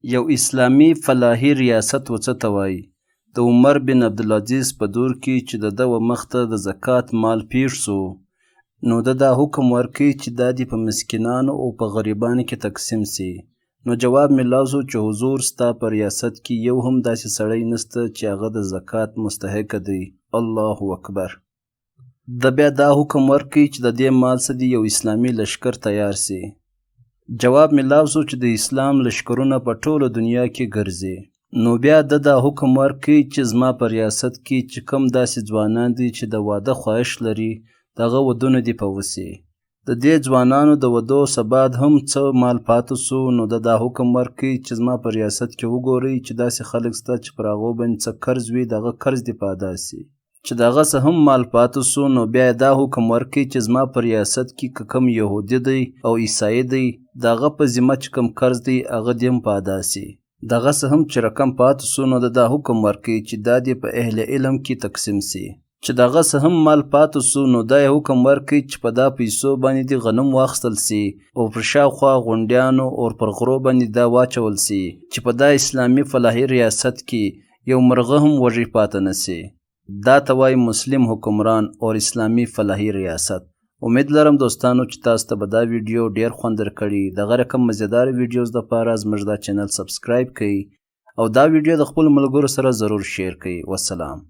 یو اسلامي فلاحي ریاست و څه ته وایي؟ د عمر بن عبدالعزیز په دور کې چې د ده و مخته د زکات مال پیښ سو، نو ده دا حکم ورکړ چې دا دې په مسکینانو او په غریبانو کې تقسیم سي. نو جواب ملاو سو چې حضور ستا په ریاست کې یو هم داسې سړی نسته چې هغه د زکات مستحق دی. الله اکبر. ده بیا دا حکم ورکړ چې د دې مال څخه دې یو اسلامي لښکر تیار سي. جواب ملاو سو چې د اسلام لښکرونه په ټوله دنیا کې ګرځي. نو بیا ده دا حکم ورکړ چې زما په ریاست کې چې کوم داسې ځوانان دي چې د واده خواهش لري، د هغه ودونه دې په وسي. د دې ځوانانو د ودو څه بعد هم څه مال پاتې سو، نو ده دا حکم ورکړ چې زما په ریاست کې وګورئ چې داسې خلک سته چې پر هغو باندې څه قرض وي، د هغه قرض دې په ادا سي. چې د هغه څه هم مال پاتې سو، نو بیا یې دا حکم ورکړ چې زما په ریاست کې که کوم یهودي دی او عیسايي دی، د هغه په ذمه چې کوم قرض دی هغه دې هم په ادا سي. د هغه څه هم چې رقم پاتې سو، نو ده دا حکم ورکړ چې دا دې په اهل علم کې تقسیم سي. چې د هغه څه هم مال پاتې سو، نو دا یې حکم ورکړ چې په دا پیسو باندې دې غنم واخیستل سي او پر شاوخوا غونډیانو او پر غرو باندې دا واچول سي چې په دا اسلامي فلاحي ریاست کې یو مرغه هم وږی پاته نه سي. دا ته وایي مسلم حکمران اور اسلامي فلاحي ریاست. امید لرم دوستانو چې تاسو ته به دا ویډیو ډیر خوند درکړي. دغه رقم مزیدار ویډیوز دپاره زموږ دا چینل سبسکرایب کړئ او دا ویډیو د خپلو ملګرو سره ضرور شیر کړئ. وسلام.